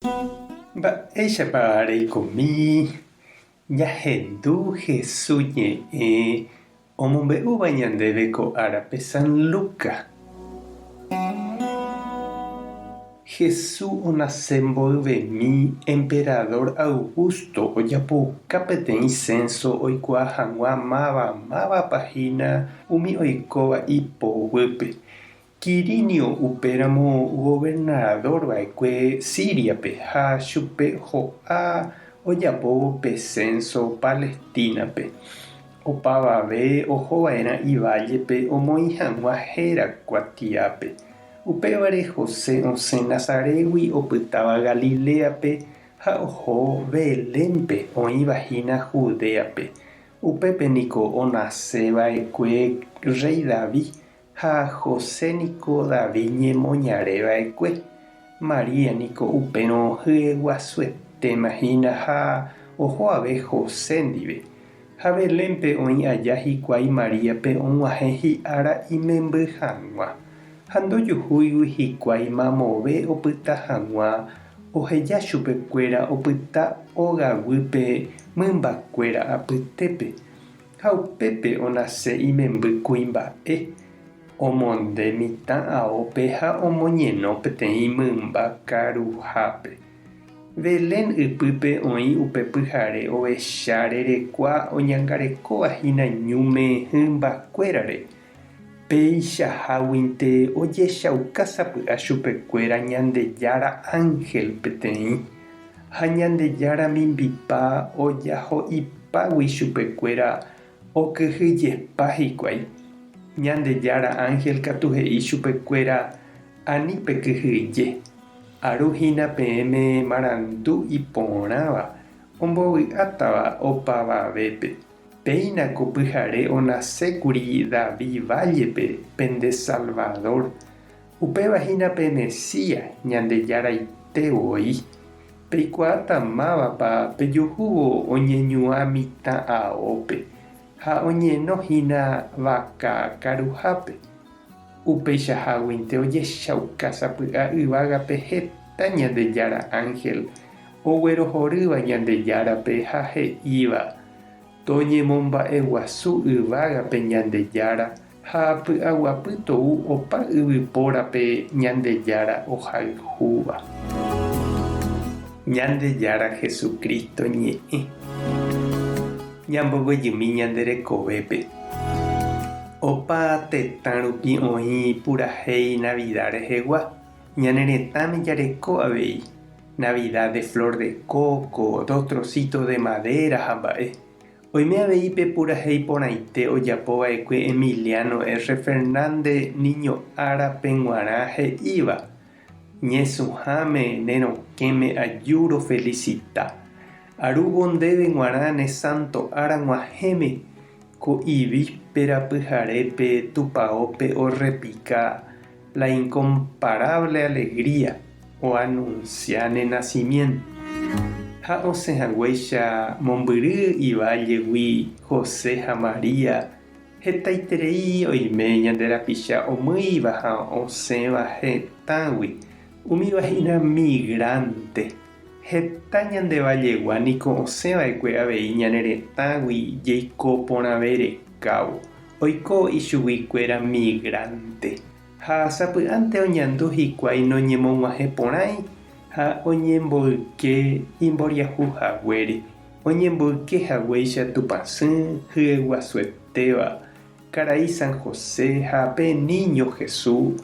Mba'éichapa reikomi ñahendu Hesu ñe'ẽ omombe'úva ñandéve ko árape San Lucas? Hesu onase mboyvemi emperador Augusto ojapouka peteĩ censo oikuaa hag̃ua máva mávapa hína umi oikóva ipoguýpe. Quirinio upéramo governadór va'ekue Síriape ha chupe ho'a ojapóvo pe sénso Palestínape. Opavave oho va'erã ivállepe omoĩ hag̃ua héra kuatiápe. Upévare José osẽ Nazarégui opytáva Galiléape ha oho Belénpe oĩva hína Judéape. Upépe niko onase va'ekue rréi David Ha José niko David ñemoñare va'ekue. María niko upérõ hyeguasuetéma hína ha oho ave José ndive. Ha Belénpe oĩ aja hikuái Maríape og̃uahẽ hi'ára imemby hag̃ua. Ha ndojuhúigui hikuái mamove opyta hag̃ua oheja chupekuéra opyta ogaguýpe mymbakuéra apytépe. Ha upépe onase imemby kuimba'e, omonde mitã aópe ha omoñeno peteĩ mymba karuhápe. Belén ypýpe oĩ upe pyhare ovecha rerekua oñangarekóva hína ñúme hymbakuérare. Peichaháguinte ojechauka sapy'a chupekuéra Ñandejára ánhel peteĩ, ha Ñandejára mimbipa ojaho'ipágui chupekuéra okyhyjepa hikuái. Ñandejára ánhel katu he'i chupekuéra, Ani pekyhyje, aru hína peẽme marandu iporãva ombovy'átava opavavépe. Péina ko pyhare onasékuri David vállepe pende Salvador, upéva hína pe Mesías, Ñandejaraite voi. Peikuaáta mávapa pejuhúvo oñeñuã mitã aópe, ha oñeno hína vaka karuhápe. Upeichaháguinte ojechauka sapy'a yvágape heta Ñandejára ánhel oguerohorýva Ñandejárape ha he'íva, Toñemomba'eguasu yvágape Ñandejára ha py'aguapy tou opa yvypórape Ñandejára ohayhúva. Ñandejára Jesucristo ñe'ẽ. Ñamboguejymi ñande rekovépe. Opa tetã rupi oĩ purahéi Navidad rehegua, ñane retãme jareko avei. Navidad de flor de coco, dos trocitos de madera ha mba'e. Oime avei pe purahéi porãite ojapo va'ekue Emiliano R. Fernández niño árape g̃uarã he'íva, Ñesũháme ne rokẽme aju rofelicita. Arúvo ndéve g̃uarã ne santo ára g̃uahẽme, ko ivíspera pyharépe tupaópe orrepika La incomparable alegría oanunsia ne nacimiento. Ha osẽ haguéicha mombyry ivállegui José ha María, hetaiterei oime ñande rapicha omýiva ha osẽva hetãgui, umíva hína migrante. Heta ñande vallegua niko osẽ va'ekue avei ñane retãgui jeiko porãve rekávo. Oiko ichuguikuéra migrante, ha sapy'ánte oñandu hikuái noñemog̃uahẽporãi ha oñemboyke imboriahu haguére, oñemboyke haguéicha Tupãsy hyeguasuetéva, karai San José ha pe Niño Jesús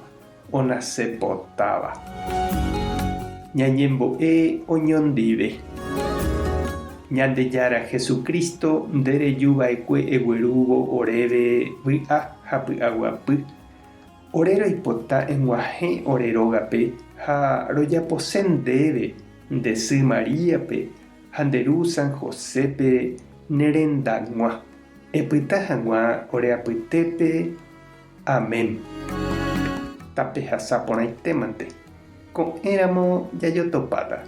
onasepotáva. Ñañembo'e oñondive. Ñandejára Jesucristo, nde reju va'ekue eguerúvo oréve vy'a ha py'aguapy. Ore roipota eg̃uahẽ ore rógape ha rojapose ndéve, nde sy Maríape ha nde ru San Josépe ne rendag̃ua. Epyta hag̃ua ore apytépe. Amén. Tapehasa porãitémante. Ko'ẽramo jajotopáta.